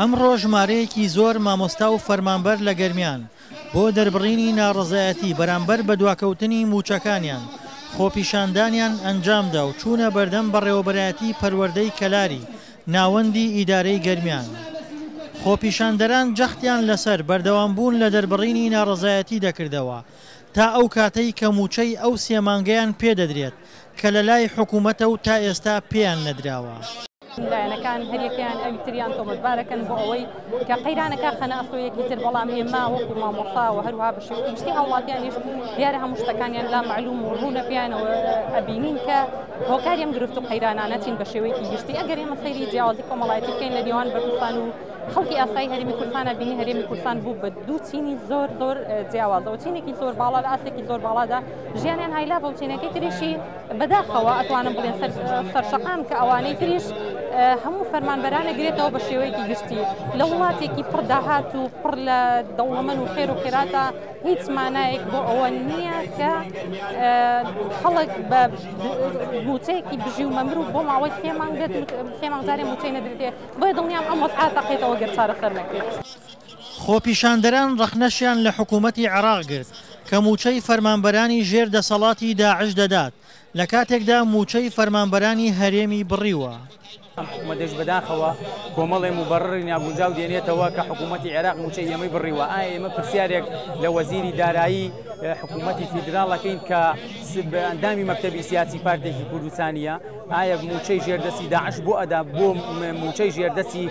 ئەمڕۆ ژمارەیەکی زۆر مامۆستا و فەرمانبەر لە گەرمیان بۆ دەربڕینی ناڕەزایەتی بەرامبەر بە دواکەوتنی مووچەکانیان خۆپیشاندانیان ئەنجامدا و چوونە بەردەم بەڕێوەبەرایەتی پەروەردەی کەلاری ناوەندی ئیدارەی گەرمیان. خۆپیشاندەران جەختیان لەسەر بەردەوامبوون لە دەربڕینی ناڕەزایەتی دەکردەوە تا ئەو کاتەی کە مووچەی ئەو سێ مانگەیان پێدەدرێت کە لەلای حکومەتە و تا ئێستا پێیان نەدراوە. لایەنەکان هەریەکەیان ئەوی تریان تۆمەتبارەکەن بۆ ئەوەی کە قەیرانەکە خەنە ئەستۆیەکی تر، بەڵام ئێمە وەکو مامۆستا و هەروەها بە شێوەیەکی گشتی هاوڵاتیانیش دیارە هەموو شتەکانیان لا مەعلوم و ڕوونە پێیانەوە ئەبینین کە هۆکاری ئەم گرفت و قەیرانانە چین بە شێوەیەکی گشتی. ئەگەر ئێمە سەیری جیاوازی کۆمەڵایەتی بکەین لە نێوان بەرپرسان و خەڵکی ئاسایی هەرێمی کوردستان، بینی هەرێمی کوردستان بوو بە دوو چینی زۆر زۆر جیاوازەوە، چینێکی زۆر باڵا لە ئاستێکی زۆر باڵادا ژیانیان هایلاڤە و چینەکەی تریشی بەداخەوە ئەتوانم بڵێن سەرشەقام کە ئەوانەی تریش هەموو فەرمانبەرانە گرێتەوە بە شێوەیەکی گشتی. لە وڵاتێکی پڕ داهات و پڕ لە دەوڵەمەند و خێر و خێراتە هیچ مانایەک بۆ ئەوە نییە کە خەڵک بە موچەیەکی بژی و مەمر و بۆ ماوەی سێ مانگ بێت سێ مانگ جارێ موچەی نەدرێتێ. بۆیە دڵنیام ئەم وەزعە تەقێتەوە گەر چارەسەر نەکرێت. خۆپیشاندەران ڕەخنەشیان لە حکوومەتی عێراق گرت کە مووچەی فەرمانبەرانی ژێر دەسەڵاتی داعش دەدات، لە کاتێکدا مووچەی فەرمانبەرانی هەرێمی بڕیوە. ئەم حکومەتەش بەداخەوە کۆمەڵێ موبەڕڕی ناگونجاو دێنێتەوە کە حکوومەتی عێراق مووچەی ئێمەی بڕیوە. ئایا ئێمە پرسیارێک لە وەزیری دارایی حکوومەتی فیدراڵ ئەکەین کە ئەندامی مەکتەبی سیاسی پارتێکی کوردستانییە، ئایا مووچەی ژێردەستی داعش بۆ ئەدا بۆ مووچەی ژێردەستی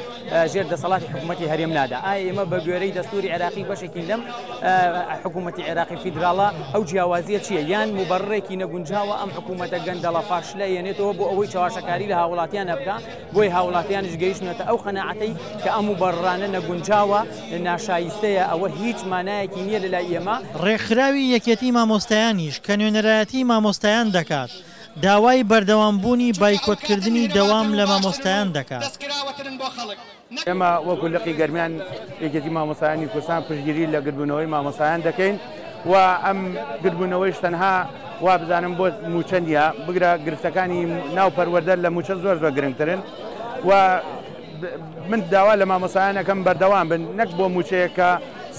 ژێر دەسەڵاتی حکوومەتی هەرێم نادا؟ ئایا ئێمە بە گوێرەی دەستوری عێراقی بەشێکین لەم حکوومەتی عێراقی فیدراڵە؟ ئەو جیاوازیە چییە؟ یان موبەڕڕێکی نەگونجاوە ئەم حکوومەتە گەندەڵە فاشلە یەنێتەوە بۆ ئەوەی چەواشەکاری لە هاوڵاتیان بکا، بۆی هاوڵاتیانیش گەیشتنەتە ئەو قەناعەتەی کە ئەم موبەڕڕانە نەگونجاوە، ناشایستەیە، ئەوە هیچ مانایەکی نییە لەلای ئێمە. ڕێکخراوی یەکێتی مامۆستایانیش کە نوێنەرایەتی مامۆستایان دەکات، داوای بەردەوامبوونی بایکۆتکردنی دەوام لە مامۆستایان دەکات. ئێمە وەکو لقی گەرمیان یەکێتی مامۆستایانی کوردستان پشتگیری لە گردبوونەوەی مامۆستایان دەکەین و ئەم گردبوونەوەیش تەنها وابزانم بۆ مووچە نییە، بگرە گرفتەکانی ناو پەروەردە لە مووچە زۆر زۆر گرنگترن و من داوا لە مامۆستایان ئەکەم بەردەوام بن نەک بۆ مووچەیەک کە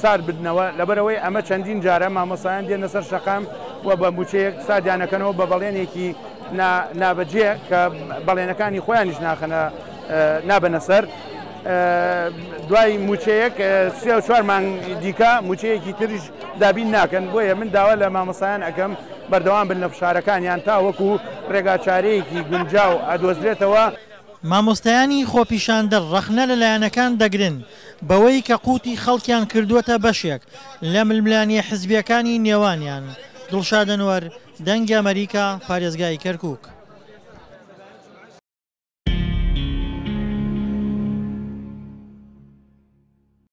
سارد بدنەوە، لەبەرئەوەی ئەمە چەندین جارە مامۆستایان دێنە سەر شەقام و بە مووچەیەک ساردیان ئەکەنەوە بە بەڵێنێکی نابەجێ کە بەڵێنەکانی خۆیانیش ناخەنە نابەنە سەر. دوای مووچەیەک سێ و چوار مانگ دیکە مووچەیەکی تریش دابین ناکەن. بۆیە من داوا لە مامۆستایان ئەکەم بەردەوام بن لە فشارەکانیان تا وەکو ڕێگاچارەیەکی گونجاو ئەدۆزرێتەوە. مامۆستایانی خۆپیشاندەر ڕەخنە لە لایەنەکان دەگرن بەوەی کە قوتی خەڵکیان کردووەتە بەشێک لە ململانێ حزبییەکانی نێوانیان. دڵشاد ئەنوەر، دەنگی ئەمەریکا، پارێزگای کەرکوک.